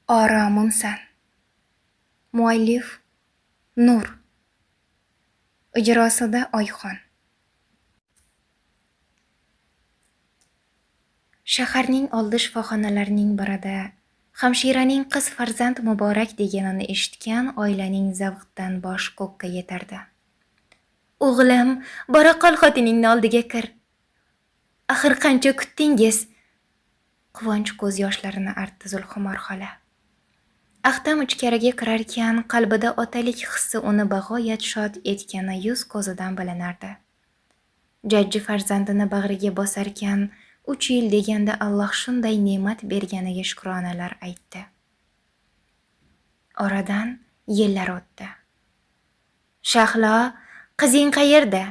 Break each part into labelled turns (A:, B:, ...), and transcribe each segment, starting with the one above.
A: Oromimsan. Muallif Nur. Ijrosida Oyxon. Shaharning oldi shifoxonalarining birida hamshiraning qiz farzand muborak deganini eshitgan oilaning zavqdan bosh ko'kka yetardi. O'g'lim, bora qol, xotiningni oldiga kir. Axir qancha kutdingiz? Quvonch ko'z yoshlarini artdi Zulxumor xola. Axtam ichkariga kirarkan, qalbida otalik hissi uni bag'oyat shod etgani yuz ko'zidan bilinardi. Jajji farzandini bag'riga bosarkan, 3 yil deganda Alloh shunday ne'mat berganiga shukronalar aytdi. Oradan yillar o'tdi. Shahlo, qizing qayerda?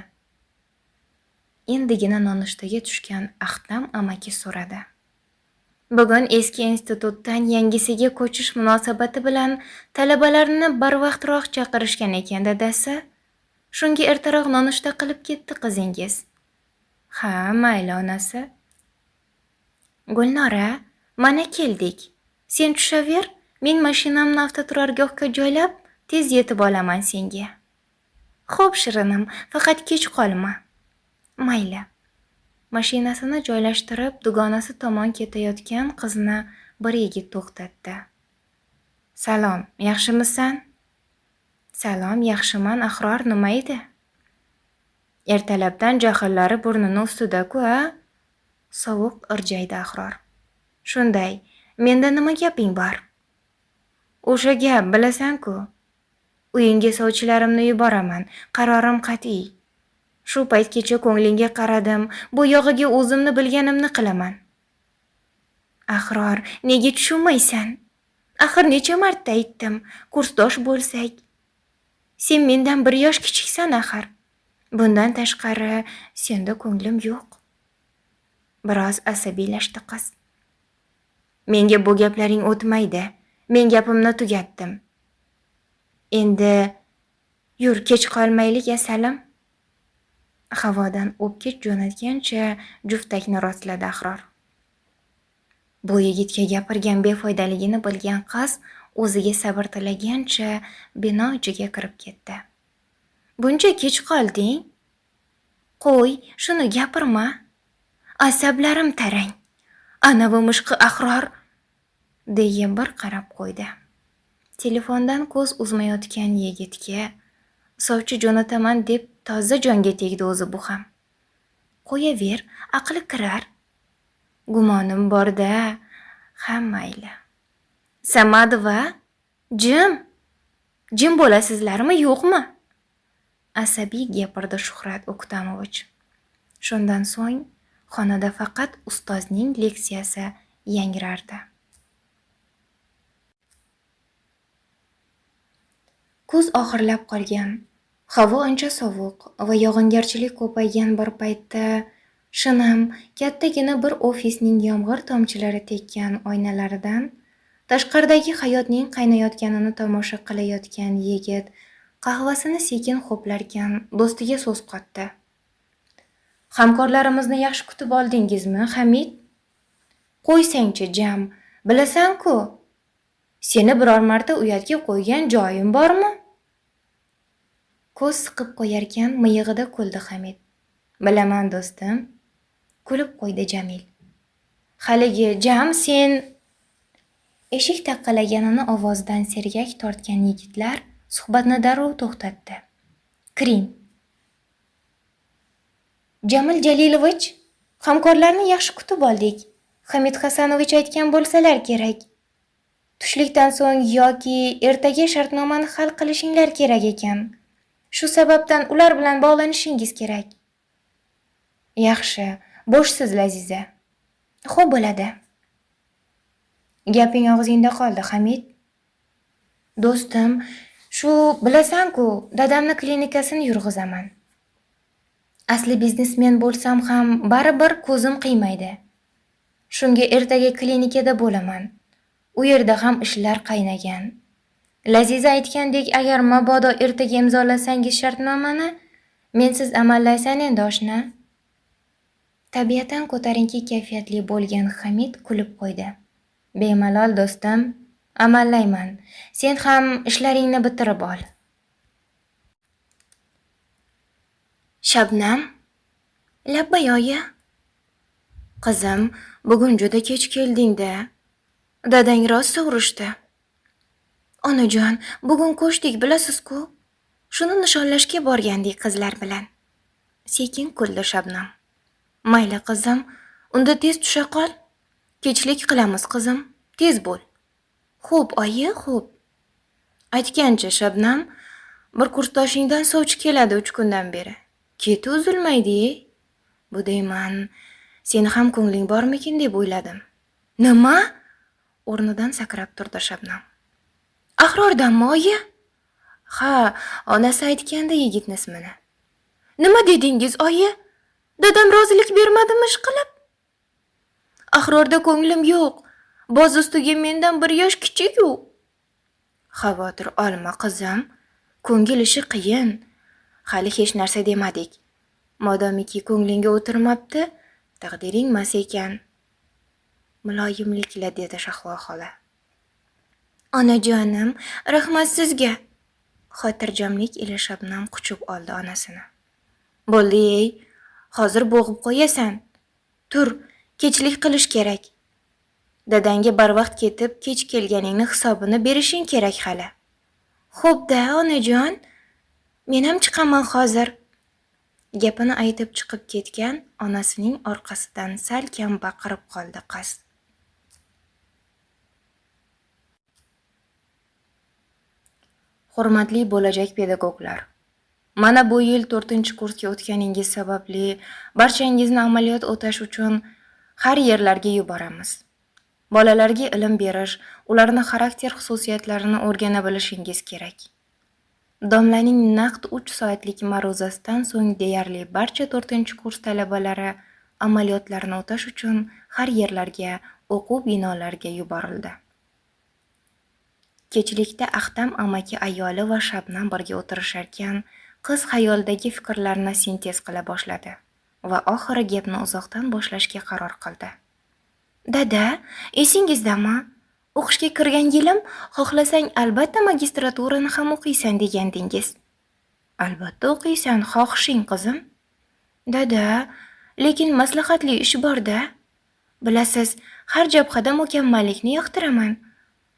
A: Endigina nonushtaga tushgan Axtam amaki so'radi. Bugun eski institutdan yangisiga ko'chish munosabati bilan talabalarni barvaqtroq chaqirishgan ekan, dadasi. Shunga ertaroq nonushta qilib ketdi qizingiz. Ha, mayli onasi. Gulnora, mana keldik. Sen tushaver, men mashinamni avtoturargohga joylab, tez yetib olaman senga. Xo'p, shirinim, faqat kech qolma. Mayli. Mashinasini joylashtirib, dugonasi tomon ketayotgan qizni bir yigit to'xtatdi. Salom, yaxshimisan? Salom, yaxshiman, Ahror, nima edi? Ertalabdan johillari burnini ustida-ku, a? Sovuq irjaydi Ahror. Shunday, menda nima gaping bor? O'sha gap, bilasan-ku. Uyingga sovchilarimni yuboraman, qarorim qat'iy. Shu paytgacha ko'nglingga qaradim, bu yog'iga o'zimni bilganimni qilaman. Ahror, nega tushunmaysan? Axir necha marta aytdim, kursdosh bo'lsak. Sen mendan 1 yosh kichiksan axir. Bundan tashqari senda ko'nglim yo'q. Biroz asabiylashdi qiz. Menga bu gaplaring o'tmaydi. Men gapimni tugatdim. Endi yur, kech qolmaylik asalim. Havodan o'pkich jo'natgancha juftakni rostladi Ahror. Bu yigitga gapirgan befoydaligini bilgan qiz o'ziga sabr tilagancha bino ichiga kirib ketdi. Buncha kech qolding? Qo'y, shuni gapirma. Asablarim tarang. Anavi mushqi Ahror deya bir qarab qo'ydi. Telefondan ko'z uzmayotgan yigitga sovchi jo'nataman deb toza jonga tegdi o'zi bu ham. Qo'yaver, aqli kirar. Gumonim bor-da, ha mayli. Samadova, jim. Jim bo'lasizlarmi, yo'qmi? Asabiy gapirdi Shuhrat O'ktamovich. Shundan so'ng xonada faqat ustozning leksiyasi yangrardi. Kuz oxirlab qolgan, havo ancha sovuq va yog'ingarchilik ko'paygan bir paytda shinam kattagina bir ofisning yomg'ir tomchilari tekkan oynalaridan tashqaridagi hayotning qaynayotganini tomosha qilayotgan yigit qahvasini sekin ho'plarkan do'stiga so'z qotdi. Hamkorlarimizni yaxshi kutib oldingizmi, Hamid? Qo'ysangchi, jam, bilasan-ku. Seni biror marta uyatga qo'ygan joyim bormi? Ko'z siqib qo'yarkan miyig'ida kuldi Hamid. Bilaman do'stim, kulib qo'ydi Jamil. Haligi jam sen. Eshik taqillaganini ovozidan sergak tortgan yigitlar suhbatni darrov to'xtatdi. Kiring. Jamil Jalilovich, hamkorlarni yaxshi kutib oldik. Hamid Hasanovich aytgan bo'lsalar kerak. Tushlikdan so'ng yoki ertaga shartnomani hal qilishinglar kerak ekan. Shu sababdan ular bilan bog'lanishingiz kerak. Yaxshi, bo'shsiz Laziza. Xo'p bo'ladi. Gaping og'zingda qoldi, Hamid. Do'stim, shu bilasan-ku, dadamni klinikasini yurg'izaman. Asli biznesmen bo'lsam ham baribir ko'zim qiymaydi. Shunga ertaga klinikada bo'laman. U yerda ham ishlar qaynagan. Laziza aytgandek, agar mabodo ertaga imzolasangiz shartnomani, mensiz amallaysan endi oshna. Tabiatan ko'tarinki kayfiyatli bo'lgan Hamid kulib qo'ydi. Bemalol do'stim. Amallayman. Sen ham ishlaringni bitirib ol. Shabnam, labbay oyi. Qizim, bugun juda kech kelding-da. Dadang rosa urishdi. Onajon, bugun ko'chdik, bilasiz-ku. Shuni nishonlashga borgandik qizlar bilan. Sekin kuldi Shabnam. Mayli qizim, unda tez tusha qol. Kechlik qilamiz qizim, tez bo'l. Xo'p, oyi, xo'p. Aytgancha Shabnam, bir kursdoshingdan sovchi keladi 3 kundan beri. Keti uzilmaydi. Bu deyman, seni ham ko'ngling bormikin deb o'yladim. Nima? O'rnidan sakrab turdi Shabnam. Ahrordanmi, oyi? Ha, onasi aytganda yigitni ismini. Nima dedingiz, oyi? Dadam rozilik bermadimi ish qilib? Ahrorda ko'nglim yo'q. Boz ustiga mendan 1 yosh kichik u. Xavotir olma qizim, ko'ngil ishi qiyin. Hali hech narsa demadik. Modomiki ko'nglingga o'tirmabdi, taqdiring mas ekan. Muloyimlikla dedi Shahlo xola. Onajonim, rahmat sizga. Xotirjamlik ila Shabnam quchib oldi onasini. Bo'ldi ey, hozir bo'g'ib qo'yasan. Tur, kechlik qilish kerak. Dadangga barvaqt ketib, kech kelganingni hisobini berishing kerak hali. Xo'p-da, onajon, men ham chiqaman hozir. Gapini aytib chiqib ketgan onasining orqasidan salkam baqirib qoldi qiz. Hurmatli bo'lajak pedagoglar, mana bu yil 4-kursga o'tganingiz sababli barchangizni amaliyot o'tash uchun har yerlarga yuboramiz. Bolalarga ilm berish, ularni xarakter xususiyatlarini o'rgana bilishingiz kerak. Domlaning naqd 3 soatlik ma'ruzasidan so'ng deyarli barcha 4-kurs talabalari amaliyotlarni o'tash uchun har yerlarga, o'quv binolariga yuborildi. Kechlikda Axtam amaki ayoli va Shabnam birga o'tirisharkan, qiz xayolidagi fikrlarni sintez qila boshladi va oxiri gapni uzoqdan boshlashga qaror qildi. Dada, esingizdami? O'qishga kirgan yilim xohlasang albatta magistraturani ham o'qiysan degandingiz. Albatta o'qiysan, xohishing qizim. Dada, lekin maslahatli ish bor-da. Bilasiz, har jabhada mukammallikni yoqtiraman.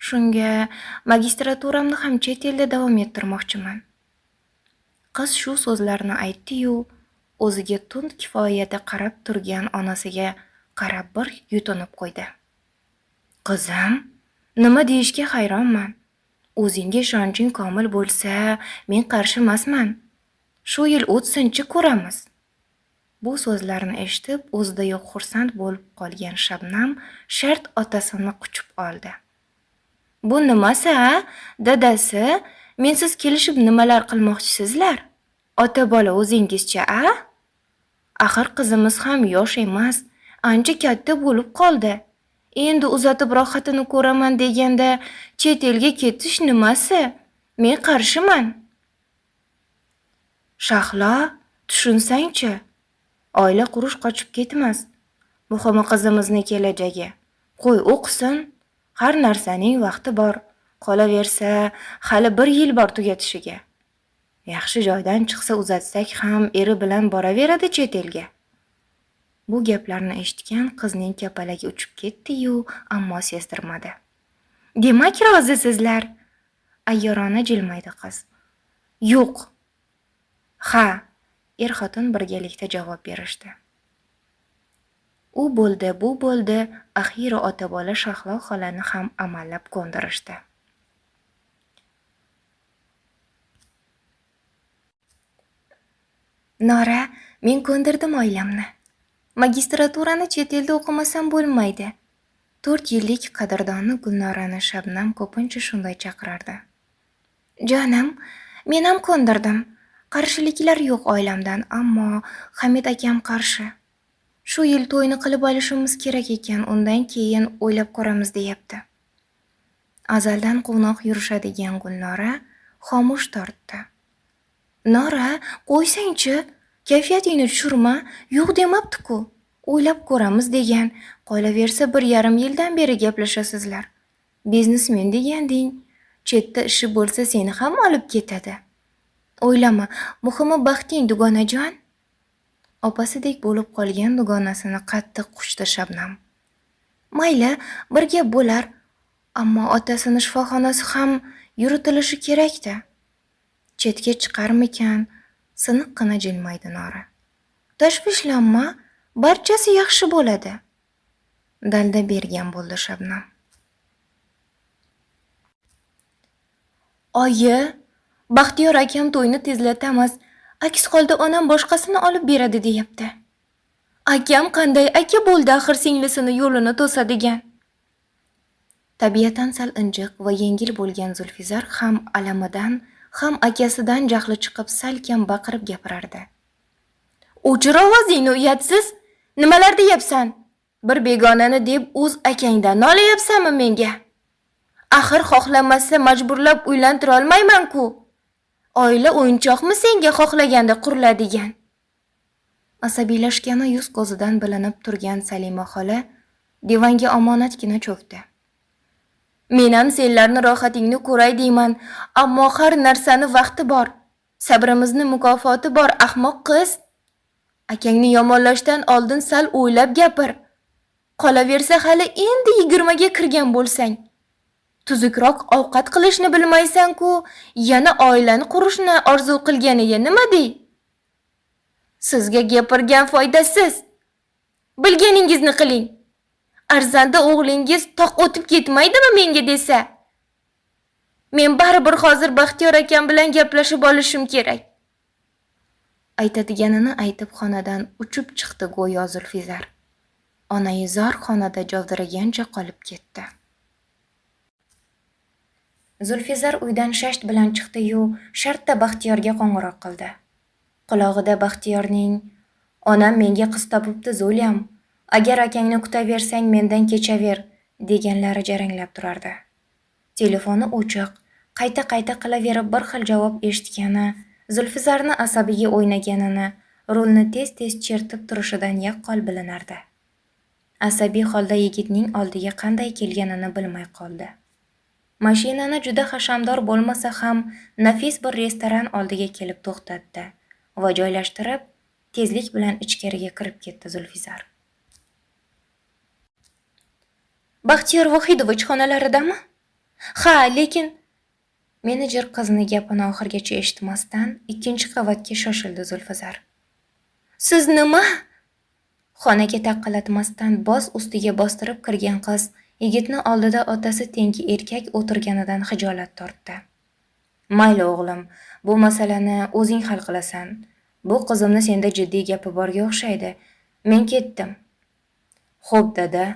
A: Shunga magistraturamni ham chet elda davom ettirmoqchiman. Qiz shu so'zlarni aytdi-yu, o'ziga tund kifoyada qarab turgan onasiga qarab bir yutinib qo'ydi. Qizim, nima deyishga hayronman. O'zingga ishonching komil bo'lsa, men qarshi emasman. Shu yil o'tsinchi ko'ramiz. Bu so'zlarni eshitib, o'zida yo'q xursand bo'lib qolgan Shabnam shart otasini quchib oldi. Bu nimasi, a? Dadasi, mensiz kelishib nimalar qilmoqchisizlar? Ota bola o'zingizcha, a? Axir qizimiz ham yosh emas, ancha katta bo'lib qoldi. Endi uzatib rohatini ko'raman deganda chet elga ketish nimasi? Men qarshiman. Shahlo, tushunsang-chi? Oila qurish qochib ketmas. Muhimi qizimizni kelajagi. Qo'y o'qisin. Har narsaning vaqti bor. Qolaversa, hali 1 yil bor tugatishiga. Yaxshi joydan chiqsa uzatsak ham eri bilan boraveradi chet elga. Bu gaplarni eshitgan qizning kapalagi uchib ketdi-yu, ammo sezdirmadi. Demak, rozisizlar? Ayyorona jilmaydi qiz. Yo'q. Ha, er-xotin birgalikda javob berishdi. U bo'ldi, bu bo'ldi, axiyri ota-bola Shahlo xolani ham amallab ko'ndirishdi. Nora, men ko'ndirdim oilamni. Magistraturani chet elda o'qimasam bo'lmaydi. 4 yillik qadrdoni Gulnorani Shabnam ko'pincha shunday chaqirardi. Jonim, men ham ko'ndirdim. Qarshiliklar yo'q oilamdan, ammo Hamid akam qarshi. Shu yil to'yni qilib olishimiz kerak ekan, undan keyin o'ylab ko'ramiz deyapti. Azaldan quvnoq yurishadigan Gulnora xomush tortdi. Nora, qo'ysangchi, kayfiyatingni tushirma, yo'q demabdi-ku. O'ylab ko'ramiz degan, qolaversa 1,5 yildan beri gaplashasizlar. Biznesmen deganding, chetda ishi bo'lsa seni ham olib ketadi. O'ylama, muhimi baxting, dugonajon. Opasidek bo'lib qolgan dugonasini qattiq quchdi Shabnam. Mayli, bir gap bo'lar, ammo otasini shifoxonasi ham yuritilishi kerak-da. Chetga chiqarmikan? Siniqqina jilmaydi Nora. Tashvishlanma, barchasi yaxshi bo'ladi. Dalda bergan bo'ldi Shabnam. Oyi, Baxtiyor akam to'yni tezlatamiz, aks holda onam boshqasini olib beradi deyapti. Akam qanday aka bo'ldi axir singlisini yo'lini to'sadigan. Tabiatan sal injiq va yengil bo'lgan Zulfizar ham alamidan, ham akasidan jahli chiqib salkam baqirib gapirardi. O'chir ovozingni uyatsiz, nimalar deyapsan? Bir begonani deb o'z akangdan nolayapsanmi menga? Axir xohlamasa majburlab uylantira olmayman-ku. Oila o'yinchoqmi senga xohlaganda quriladigan? Asabiylashgani yuz ko'zidan bilinib turgan Salima xola divanga omonatgina cho'kdi. Men ham senlarni rohatingni ko'ray deyman, ammo har narsani vaqti bor. Sabrimizni mukofoti bor, ahmoq qiz. Akangni yomonlashdan oldin sal o'ylab gapir. Qolaversa hali endi 20 ga kirgan bo'lsang. Tuzukroq ovqat qilishni bilmaysan-ku, yana oilani qurishni orzu qilganiga nima dey? Sizga gapirgan foydasiz. Bilganingizni qiling. Arzanda o'g'lingiz toq o'tib ketmaydimi menga desa? Men baribir hozir Baxtiyor akam bilan gaplashib olishim kerak. Aytadiganini aytib xonadan uchib chiqdi go'yo Zulfizar. Onaizor xonada javdiragancha qolib ketdi. Zulfizar uydan shasht bilan chiqdi-yu, shartta Baxtiyorga qo'ng'iroq qildi. Qulog'ida Baxtiyorning "Onam menga qiz topibdi, Zulyam. Agar akangni kutaversang mendan kechaver" deganlari jaranglab turardi. Telefoni o'chiq, qayta-qayta qilaverib bir xil javob eshitgani, Zulfizarni asabiga o'ynaganini, rulni tez-tez chertib turishidan yaqqol bilinardi. Asabiy holda yigitning oldiga qanday kelganini bilmay qoldi. Mashinani juda hashamdor bo'lmasa ham nafis bir restoran oldiga kelib to'xtatdi va joylashtirib, tezlik bilan ichkariga kirib ketdi Zulfizar. Baxtiyor Vohidovich xonalaridami? Ha, lekin menejer qizni gapini oxirigacha eshitmasdan ikkinchi qavatga shoshildi Zulfizar. Siz nima? Xonaga taqillatmasdan boz ustiga bostirib kirgan qiz yigitni oldida otasi tengi erkak o'tirganidan xijolat tortdi. Mayli o'g'lim, bu masalani o'zing hal qilasan. Bu qizimni senda jiddiy gapi borga o'xshaydi. Men ketdim. Xo'p, dada.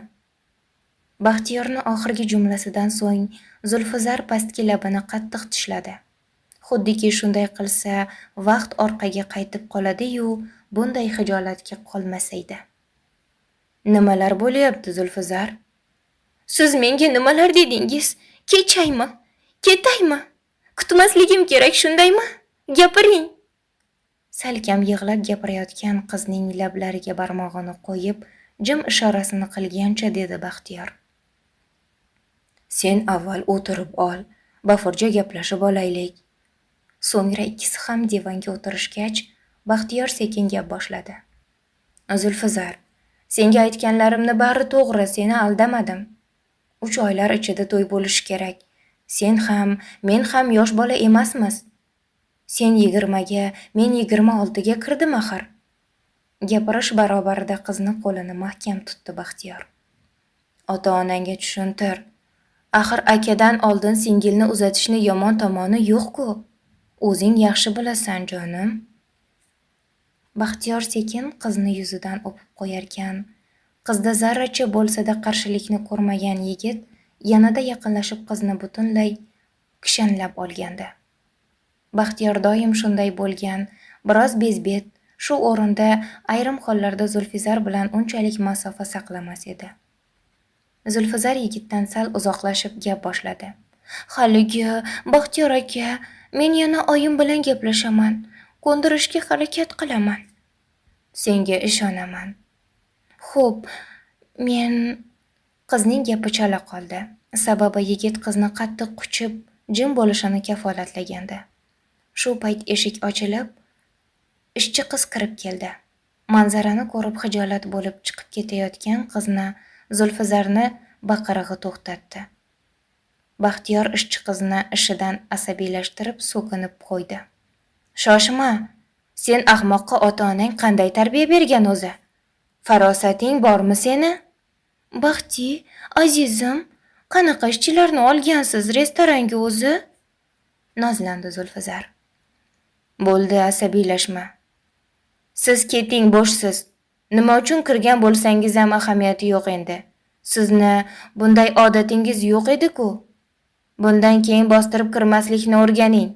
A: Baxtiyorni oxirgi jumlasidan so'ng Zulfizar pastki labini qattiq tishladi. Xuddiki shunday qilsa, vaqt orqaga qaytib qoladi-yu, bunday xijolatga qolmasaydi. Nimalar bo'lyapti, Zulfizar? Siz menga nimalar dedingiz? Kechaymi? Ketaymi? Kutmasligim kerak, shundaymi? Gapiring. Salkam yig'lab gapirayotgan qizning lablariga barmog'ini qo'yib, jim ishorasini qilgancha dedi Baxtiyor. Sen avval o'tirib ol, bafurja gaplashib olaylik. So'ngra ikkisi ham divanga o'tirishgach, Baxtiyor sekin gap boshladi. Zulfizar, senga aytganlarimni bari to'g'ri, seni aldamadim. 3 oylar ichida to'y bo'lishi kerak. Sen ham, men ham yosh bola emasmiz. Sen 20 ga, men 26 ga kirdim axir. Gapirish barobarida qizni qo'lini mahkam tutdi Baxtiyor. Ota-onangga tushuntir. Axir akadan oldin singilni uzatishni yomon tomoni yo'q-ku. O'zing yaxshi bilasan, jonim. Baxtiyor sekin qizni yuzidan o'pib qo'yarkan, qizda zarracha bo'lsa-da qarshilikni ko'rmagan yigit yanada yaqinlashib qizni butunlay kishanlab olgandi. Baxtiyor doim shunday bo'lgan, biroz bezbet, shu o'rinda ayrim hollarda Zulfizar bilan unchalik masofa saqlamas edi. Zulfizar yigitdan sal uzoqlashib gap boshladi. Haligi, Baxtiyor aka, men yana oyim bilan gaplashaman, ko'ndirishga harakat qilaman. Senga ishonaman. Xo'p, men qizning gapi chala qoldi. Sababi yigit qizni qattiq quchib, jim bo'lishini kafolatlagandi. Shu payt eshik ochilib, ishchi qiz kirib keldi. Manzarani ko'rib xijolat bo'lib chiqib ketayotgan qizni Zulfizarni baqirig'i to'xtatdi. Baxtiyor ishchi qizni ishidan asabiylashtirib so'kinib qo'ydi. Shoshma, sen ahmoqqa ota-onang qanday tarbiya bergan o'zi? Farosating bormi seni? Baxti, azizim, qanaqa ishchilarni olgansiz restoranga o'zi? Nozlandi Zulfizar. Bo'ldi, asabiylashma. Siz keting, bo'shsiz. Nima uchun kirgan bo'lsangiz ham ahamiyati yo'q endi. Sizni bunday odatingiz yo'q edi-ku. Bundan keyin bostirib kirmaslikni o'rganing.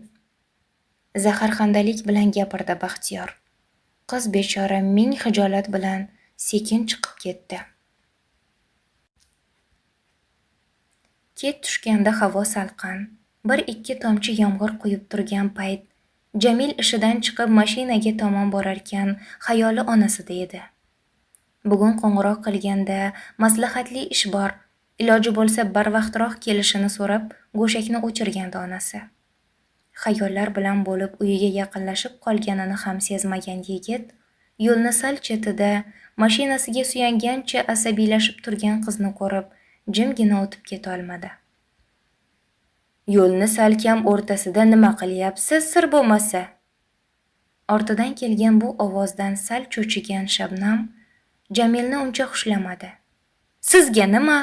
A: Zaharxandalik bilan gapirdi Baxtiyor. Qiz bechora ming xijolat bilan sekin chiqib ketdi. Kech tushganda havo salqin, bir-ikki tomchi yomg'ir quyib turgan payt Jamil ishidan chiqib mashinaga tomon borarkan, xayoli onasida edi. Bugun qo'ng'iroq qilganda maslahatli ish bor, iloji bo'lsa barvaqtroq kelishini so'rab, go'shakni o'chirgandi onasi. Xayollar bilan bo'lib uyiga yaqinlashib qolganini ham sezmagan yigit yo'lni sal chetida mashinasiga suyangancha asabiylashib turgan qizni ko'rib, jimgina o'tib keta olmadi. Yo'lni salkam o'rtasida nima qilyapsiz, sir bo'lmasa? Ortidan kelgan bu ovozdan sal cho'chigan Shabnam Jamilni uncha xushlamadi. Sizga nima?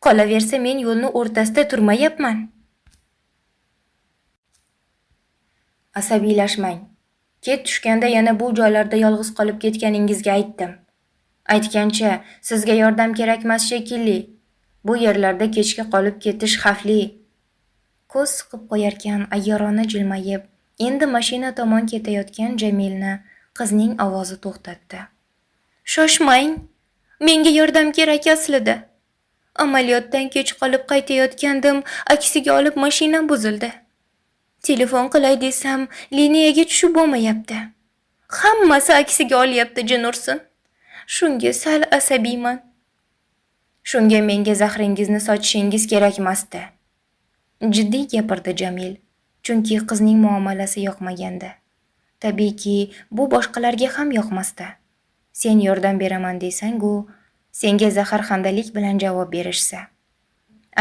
A: Qolaversa men yo'lni o'rtasida turmayapman. Asabiylashmang. Kech tushganda yana bu joylarda yolg'iz qolib ketganingizga aytdim. Aytgancha, sizga yordam kerakmas shekilli. Bu yerlarda kechga qolib ketish xavfli. Ko'z siqib qo'yarkan ayyorona jilmayib, endi mashina tomon ketayotgan Jamilni qizning ovozi to'xtatdi. Shoshmang, menga yordam kerak aslida. Amaliyotdan kech qolib qaytayotgandim, aksiga olib mashinam buzildi. Telefon qilay desam, liniyaga tushib bo'lmayapti. Hammasi aksiga olyapti, jin ursin. Shunga sal asabiyman. Shunga menga zahringizni sochishingiz kerakmasdi. Jiddiy gapirdi Jamil, chunki qizning muomalasi yoqmagandi. Tabiiyki, bu boshqalarga ham yoqmasdi. Sen yordam beraman desang-u, senga zaharxandalik bilan javob berishsa.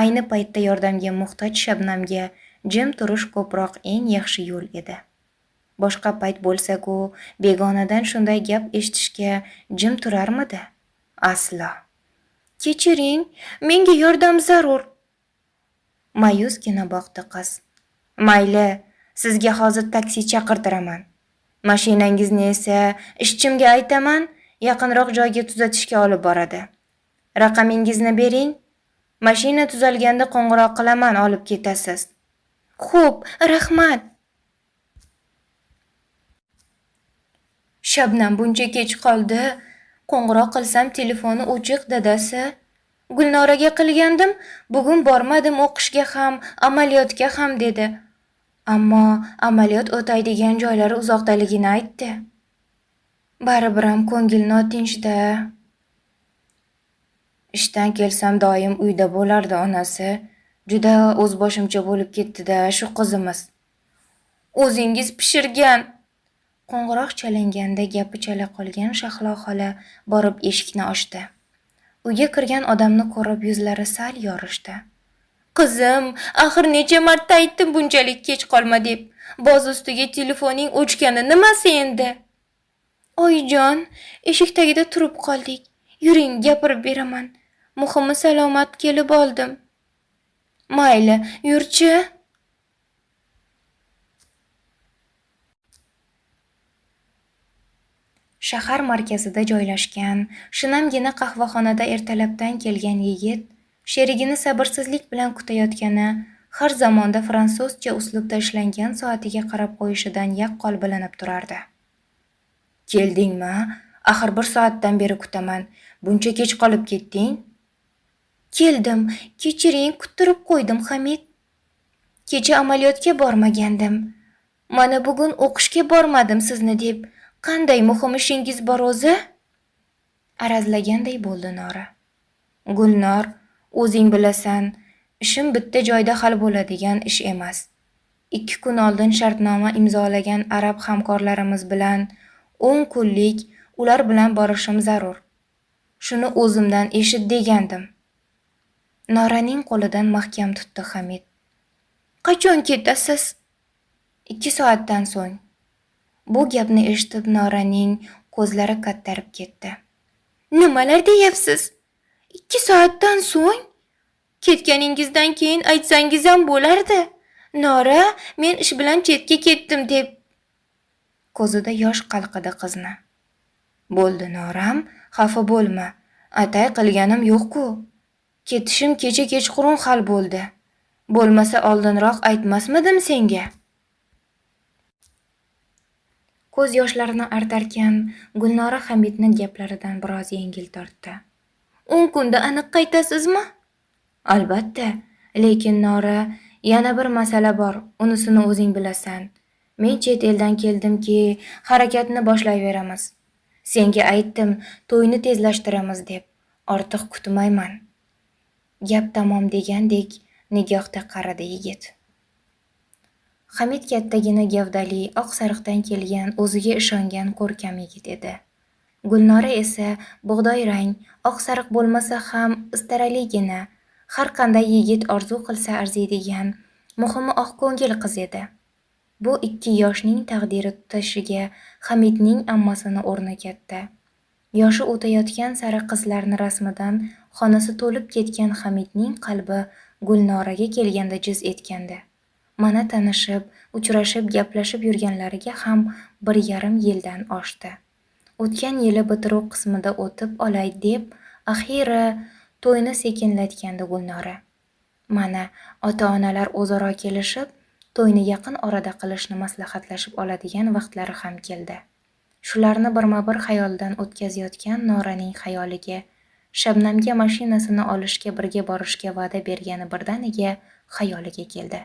A: Ayni paytda yordamga muhtoj Shabnamga jim turish ko'proq eng yaxshi yo'l edi. Boshqa payt bo'lsa-ku, begonadan shunday gap eshitishga jim turarmidi? Aslo. Kechiring, menga yordam zarur. Ma'yusgina boqdi qiz. Mayli, sizga hozir taksi chaqirtiraman. Mashinangizni esa ishchimga aytaman, yaqinroq joyga tuzatishga olib boradi. Raqamingizni bering. Mashina tuzalganda qo'ng'iroq qilaman, olib ketasiz. Xo'p, rahmat. Shabnam buncha kech qoldi. Qo'ng'iroq qilsam telefoni o'chiq dadasi. Gulnoraga qilgandim, bugun bormadim o'qishga ham, amaliyotga ham dedi. Ammo amaliyot o'taydigan joylari uzoqdaligini aytdi. Baribir ham ko'ngil notinchda. Ishdan kelsam doim uyda bo'lardi onasi. Juda o'zboshimcha bo'lib ketdi-da shu qizimiz. O'zingiz pishirgan. Qo'ng'iroq chalinganda gapi chala qolgan Shahlo xola borib eshikni ochdi. Uyga kirgan odamni ko'rib yuzlari sal yorishdi. Qizim, axir necha marta aytdim bunchalik kech qolma deb. Boz ustiga telefoning o'chgani nimasi endi? Oyijon, eshik tagida turib qoldik. Yuring, gapirib beraman. Muhimi salomat kelib oldim. Mayli, yurchi. Shahar markazida joylashgan shinamgina qahvaxonada ertalabdan kelgan yigit sherigini sabrsizlik bilan kutayotgani har zamonda fransuzcha uslubda ishlangan soatiga qarab qo'yishidan yaqqol bilinib turardi. Keldingmi? Axir bir soatdan beri kutaman. Buncha kech qolib ketding? Keldim. Kechiring, kuttirib qo'ydim, Hamid. Kecha amaliyotga bormagandim. Mana bugun o'qishga bormadim sizni deb. Qanday muhim ishingiz bor o'zi? Arazlaganday bo'ldi Nora. Gulnor, o'zing bilasan, Ishim bitta joyda hal bo'ladigan ish emas. 2 kun oldin shartnoma imzolagan arab hamkorlarimiz bilan 10 kunlik ular bilan borishim zarur. Shuni o'zimdan eshit degandim. Noraning qo'lidan mahkam tutdi Hamid. Qachon ketasiz? 2 soatdan so'ng. Bu gapni eshitib Noraning ko'zlari kattarib ketdi. Nimalar deyapsiz? 2 soatdan so'ng? Ketganingizdan keyin aytsangiz ham bo'lardi. Nora, men ish bilan chetga ketdim deb. Ko'zida yosh qalqidi qizni. Bo'ldi Noram, xafa bo'lma. Atay qilganim yo'q-ku. Ketishim kecha kechqurun hal bo'ldi. Bo'lmasa oldinroq aytmasmidim senga? Ko'z yoshlarini artarkan Gulnora Hamidning gaplaridan biroz yengil tortdi. 10 kunda aniq qaytasizmi? Albatta, lekin Nora, yana bir masala bor, unisini o'zing bilasan. Men chet eldan keldimki, harakatni boshlayveramiz. Senga aytdim, to'yni tezlashtiramiz deb. Ortiq kutmayman. Gap tamom degandek nigohda qaradi yigit. Hamid kattagina gavdali, oq sariqdan kelgan, o'ziga ishongan ko'rkam yigit edi. Gulnora esa bug'doy rang, oq sariq bo'lmasa ham istaraligina, har qanday yigit orzu qilsa arziydigan, muhimi oqko'ngil qiz edi. Bu ikki yoshning taqdiri tutashiga Hamidning ammasini o'rni katta. Yoshi o'tayotgan sari qizlarni rasmidan xonasi to'lib ketgan Hamidning qalbi Gulnoraga kelganda jiz etgandi. Mana tanishib, uchrashib, gaplashib yurganlariga ham 1,5 yildan oshdi. O'tgan yili bitiruv qismida o'tib olay deb, axiri to'yni sekinlatgandi Gulnora. Mana ota-onalar o'zaro kelishib, to'yni yaqin orada qilishni maslahatlashib oladigan vaqtlari ham keldi. Shularni birma-bir xayoldan o'tkazayotgan Noraning xayoliga Shabnamga mashinasini olishga birga borishga va'da bergani birdaniga xayoliga keldi.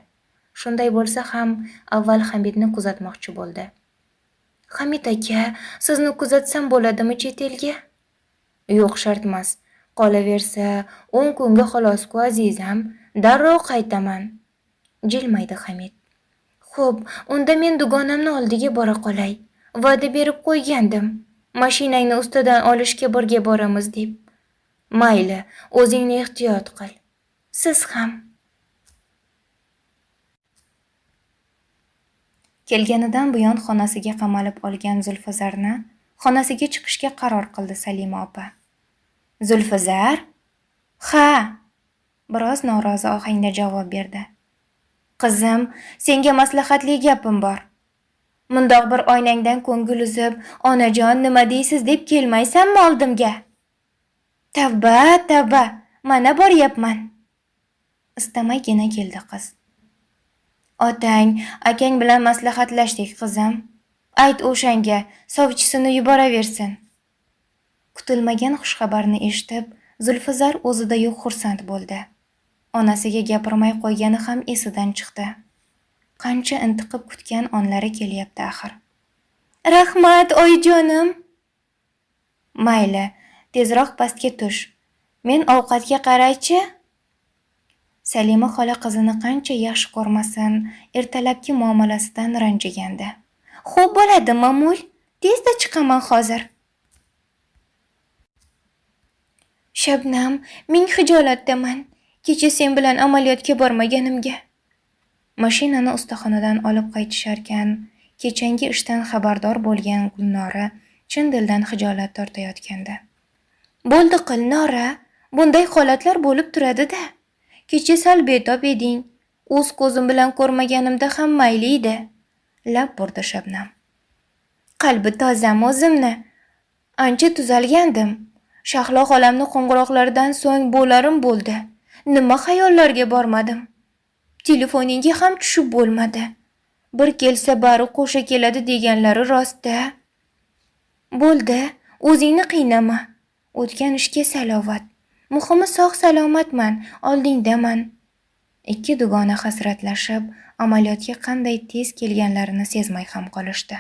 A: Shunday bo'lsa ham avval Hamidni kuzatmoqchi bo'ldi. Hamid aka, sizni kuzatsam bo'ladimi chet elga? Yo'q, shart emas. Qolaversa 10 kunga xolos-ku azizam, darrov qaytaman. Jilmaydi Hamid. Xo'p, unda men dugonamni oldiga bora qolay. Va'da berib qo'ygandim. Mashinangni ustadan olishga birga boramiz deb. Mayli, o'zingni ehtiyot qil. Siz ham. Kelganidan buyon xonasiga qamalib olgan Zulfazarni xonasiga chiqishga qaror qildi Salima opa. Zulfazar? Ha, biroz norozi ohangda javob berdi. Qizim, senga maslahatli gapim bor. Mundoq bir oynangdan ko'ngil uzib, onajon nima deysiz deb kelmaysanmi oldimga? Tavba, tavba, mana boryapman. Istamaygina keldi qiz. Otang, akang bilan maslahatlashdik qizim. Ayt o'shanga, sovchisini yuboraversin. Kutilmagan xushxabarni eshitib, Zulfazar o'zida yo'q xursand bo'ldi. Onasiga gapirmay qo'ygani ham esidan chiqdi. Qancha intiqib kutgan onlari kelyapti axir. Rahmat, oyijonim. Mayli, tezroq pastga tush. Men ovqatga qaraychi. Salima xola qizini qancha yaxshi ko'rmasin, ertalabki muomalasidan ranjigandi. Xo'p bo'ladi, mamul, tezda chiqaman hozir. Shabnam, ming xijolatdaman. Kecha sen bilan amaliyotga bormaganimga. Mashinani ustaxonadan olib qaytisharkan, kechangi ishdan xabardor bo'lgan Gulnora chin dildan xijolat tortayotgandi. Bo'ldi qil, Nora, bunday holatlar bo'lib turadi-da. Kecha sal betob eding. O'z ko'zim bilan ko'rmaganimda ham mayli edi. Lab burdi Shabnam. Qalbi tozam o'zimni. Ancha tuzalgandim. Shahlo xolamni qo'ng'iroqlaridan so'ng bo'larim bo'ldi. Nima xayollarga bormadim. Telefoningga ham tushib bo'lmadi. Bir kelsa bari qo'sha keladi deganlari rost-da. Bo'ldi, o'zingni qiynama. O'tgan ishga salovat. Muhimi sog' salomatman, oldingdaman. Ikki dugona hasratlashib, amaliyotga qanday tez kelganlarini sezmay ham qolishdi.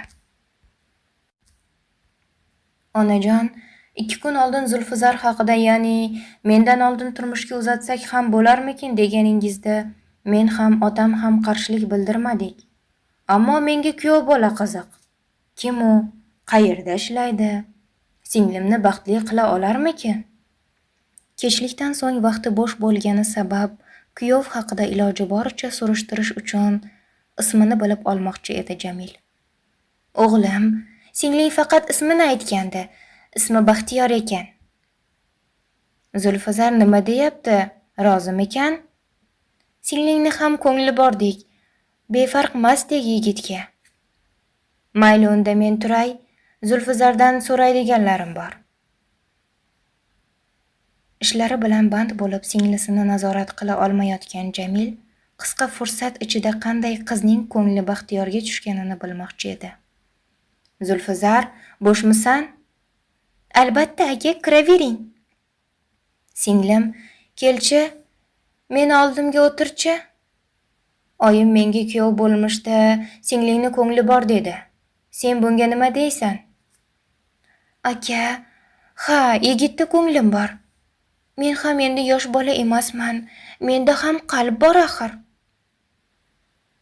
A: Onajon, 2 kun oldin Zulfizar haqida, ya'ni mendan oldin turmushga uzatsak ham bo'larmikin deganingizda men ham otam ham qarshilik bildirmadik. Ammo menga kuyov bola qiziq. Kim u? Qayerda ishlaydi? Singlimni baxtli qila olarmikin? Kechlikdan so'ng vaqti bo'sh bo'lgani sabab kuyov haqida iloji boricha surishtirish uchun ismini bilib olmoqchi edi Jamil. O'g'lim, singling faqat ismini aytgandi. Ismi Baxtiyor ekan. Zulfizar nima deyapti? Rozimikan? Singlingni ham ko'ngli bordek, befarq masdek yigitga. Mayli unda men turay, Zulfizardan so'raydiganlarim bor. Ishlari bilan band bo'lib singlisini nazorat qila olmayotgan Jamil qisqa fursat ichida qanday qizning ko'ngli Baxtiyorga tushganini bilmoqchi edi. Zulfizar, bo'shmisan? Albatta aka, kiravering. Singlim, kelchi, meni oldimga o'tirchi. Oyim menga kuyov bo'lmishda singlingni ko'ngli bor dedi. Sen bunga nima deysan? Aka, ha, yigitda ko'nglim bor. Men ham endi yosh bola emasman. Menda ham qalb bor axir.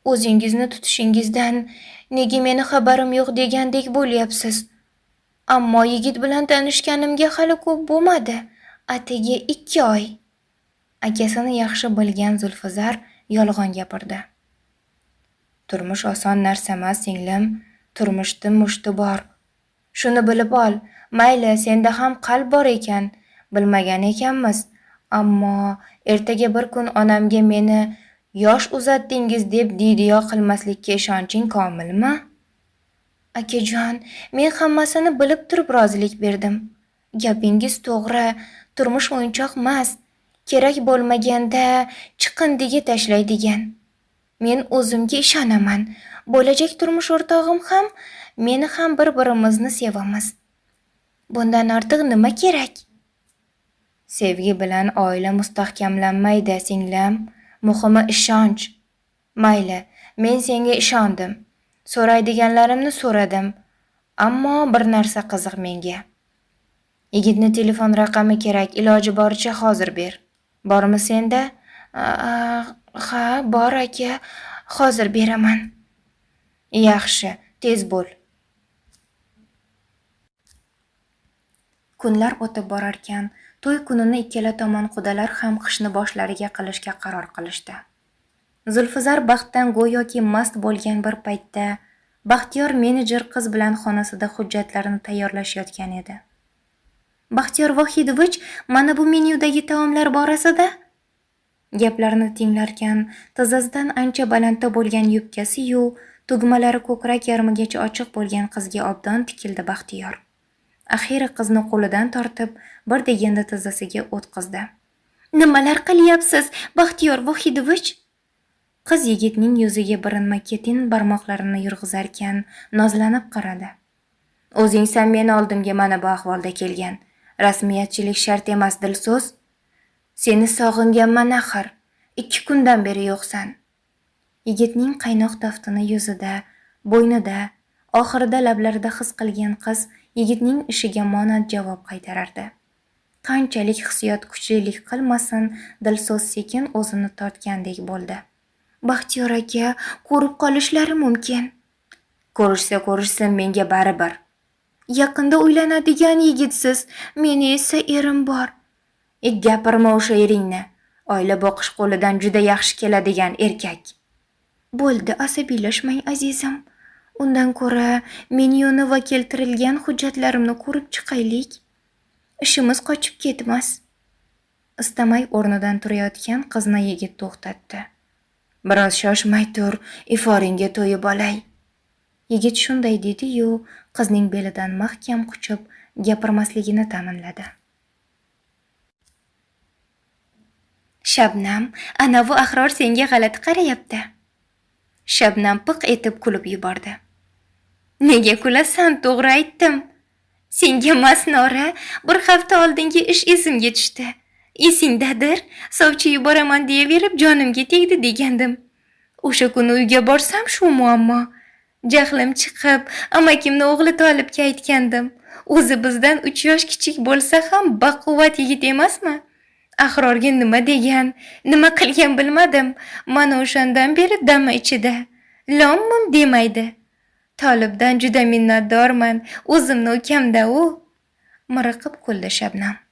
A: O'zingizni tutishingizdan nega meni xabarim yo'q degandek bo'lyapsiz. Ammo yigit bilan tanishganimga hali ko'p bo'lmadi. Atigi 2 oy. Akasini yaxshi bilgan Zulfizar yolg'on gapirdi. Turmush oson narsa emas, singlim. Turmushda mushti bor. Shuni bilib ol. Mayli, senda ham qalb bor ekan. Bilmagan ekanmiz. Ammo ertaga bir kun onamga meni yosh uzatdingiz deb didiyo qilmaslikka ishonching komilmi? Akajon, men hammasini bilib turib rozilik berdim. Gapingiz to'g'ri, turmush o'yinchoq emas. Kerak bo'lmaganda chiqindiga tashlaydigan. Men o'zimga ishonaman. Bo'lajak turmush o'rtog'im ham, meni ham bir-birimizni sevamiz. Bundan ortiq nima kerak? Sevgi bilan oila mustahkamlanmaydi, singlim. Muhimi ishonch. Mayli, men senga ishondim. So'raydiganlarimni so'radim. Ammo bir narsa qiziq menga. Yigitni telefon raqami kerak, iloji boricha hozir ber. Bormi senda? Ha, bor aka, hozir beraman. Yaxshi, tez bo'l. Kunlar o'tib borarkan, to'y kunini ikkala tomon qudalar ham qishni boshlariga qilishga qaror qilishdi. Zulfizar baxtdan go'yoki mast bo'lgan bir paytda Baxtiyor menejer qiz bilan xonasida hujjatlarni tayyorlashayotgan edi. Baxtiyor Vohidovich, mana bu menyudagi taomlar borasida gaplarni tinglarkan, tizzasidan ancha balandda bo'lgan yubkasi-yu tugmalari ko'krak yarmigacha ochiq bo'lgan qizga obdon tikildi Baxtiyor. Axiyri qizni qo'lidan tortib, bir deganda tizzasiga o'tqizdi. Nimalar qilyapsiz, Baxtiyor Vohidovich? Qiz yigitning yuziga birinma-ketin barmoqlarini yurg'izarkan, nozlanib qaradi. O'zingsan meni oldimga mana bu ahvolda kelgan. Rasmiyatchilik shart emas, Dilso'z. Seni sog'inganman axir. 2 kundan beri yo'qsan. Yigitning qaynoq taftini yuzida, bo'ynida, oxirida lablarida his qilgan qiz yigitning ishiga monand javob qaytarardi. Qanchalik hissiyot kuchlilik qilmasin, Dilso'z sekin o'zini tortgandek bo'ldi. Baxtiyor aka, ko'rib qolishlari mumkin. Ko'rishsa ko'rishsin, menga baribir. Yaqinda uylanadigan yigitsiz, meni esa erim bor. Gapirma o'sha eringni. Oila boqish qo'lidan juda yaxshi keladigan erkak. Bo'ldi, asabiylashmang azizim. Undan ko'ra menyuni va keltirilgan hujjatlarimni ko'rib chiqaylik. Ishimiz qochib ketmas. Istamay o'rnidan turayotgan qizni yigit to'xtatdi. Biroz shoshmay tur, iforingga to'yib olay. Yigit shunday dedi-yu, qizning belidan mahkam quchib, gapirmasligini ta'minladi. Shabnam, ana bu Ahror senga g'alati qarayapti. Shabnam piq etib kulib yubordi. Nega kulasan, to'g'ri aytdim. Senga masnora, bir hafta oldingi ish esimga tushdi. Esingdadir, sovchi yuboraman deyaverib jonimga tegdi degandim. O'sha kuni uyga borsam shu muammo. Jahlim chiqib, amakimni o'g'li Tolibga aytgandim. O'zi bizdan 3 yosh kichik bo'lsa ham baquvvat yigit emasmi? Ahrorga nima degan, nima qilgan bilmadim. Mana o'shandan beri dami ichida. Lom-mim demaydi. Tolibdan juda minnatdorman. O'zimni ukamda u. Miriqib kuldi Shabnam.